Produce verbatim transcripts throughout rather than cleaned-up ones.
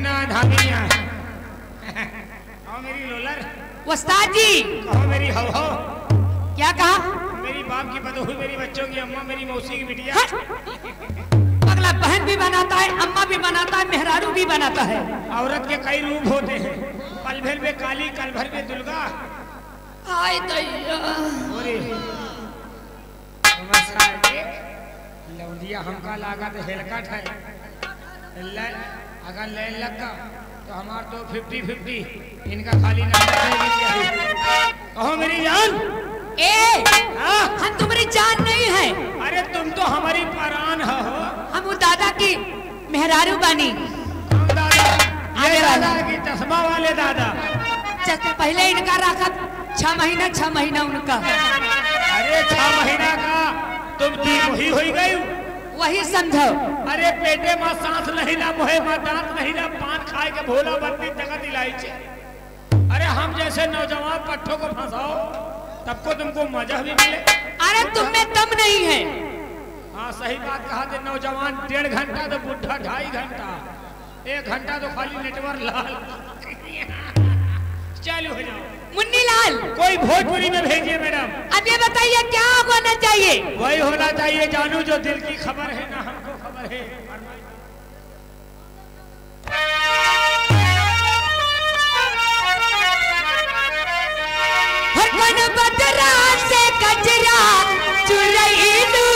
धामिनिया। कहो मेरी लोलर। उस्ताद जी। कहो मेरी हव हव। क्या कहा? मेरी बाप की बदबू, मेरी बच्चों की अम्मा, मेरी मौसी की बिटिया। हट। पगला बहन भी बनाता है, अम्मा भी बनाता है, मेहरारू भी बनाता है। औरत के कई रूप होते हैं, पल भर में काली, कल भर में दुर्गा। हाय दैया। अरे, नमस्कार जी। लौंडिया हमका लागत हेलकट है। ले, अगर लेन लग गा, तो हमार तो फिफ्टी फिफ्टी, इनका खाली नंबर नहीं मिल जाए। कहो मेरी जान। ए, हाँ? हम तुम्हारी जान नहीं है। अरे तुम तो हमारी परान हो। हम वो दादा की मेहरारू बानी। हम दादा, ये आगे दादा वाला। कि चश्मा वाले दादा? चश्मा पहले इनका रखत, छह महीना, छह महीना उनका। अरे छह महीना का तुम दी वही होई गई। वही समझो। अरे पेटे मा सांस नहीं ना, मुहे मा दांत नहीं ना, पान खाए के भोला बत्ती तक दिलाई छे। अरे हम जैसे नौजवान पट्ठों को फंसाओ, तब को तुमको मजा भी मिले। अरे तुम में दम नहीं है। हाँ सही बात कहा थे, नौजवान डेढ़ घंटा तो बुढ़ा ढाई घंटा, एक घंटा तो खाली नेटवर्क लाल। चालू हो जाओ। मुन्नी लाल। कोई भोजपुरी में भेजिए मैडम। अब ये बताइए क्या होना चाहिए? वही होना चाहिए जानू जो दिल की खबर है ना हमको खबर है। हर कन बदरा से गजरा चुरैलू।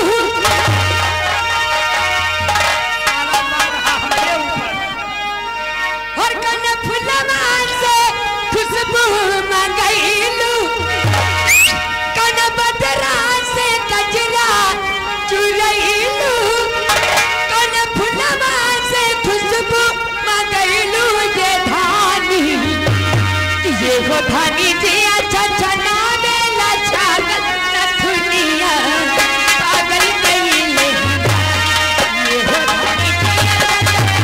हर कन फुलवा से खुशबू मंगैलू। कन बदरा से गजरा चुरैलू, कन फुलवा से खुशबू मंगैलू ये धानी। ये हो धानी जिया छछना देला छागल नथुनिया, पागल कइले। ये हो धानी जिया छछना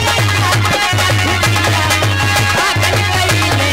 देला छागल नथुनिया, पागल कइले।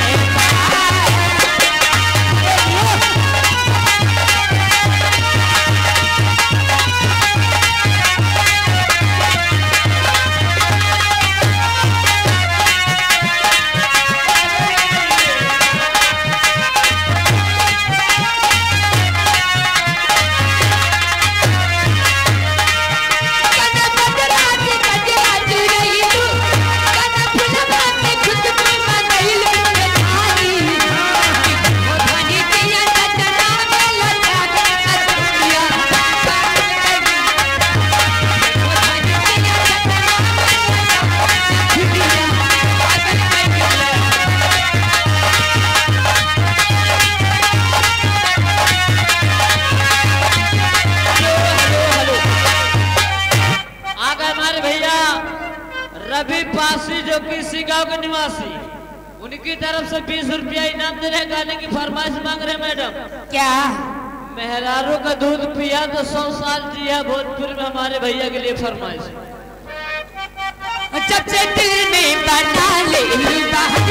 आ गए हमारे भैया रवि पासी, जो कि इसी गांव के निवासी, उनकी तरफ से बीस रुपया इनाम दे रहे, गाने की फरमाइश मांग रहे मैडम। क्या? मेहरारू का दूध पिया तो सौ साल जिया, भोजपुर में हमारे भैया के लिए फरमाइश। जब से दिल में बना ले बाहर,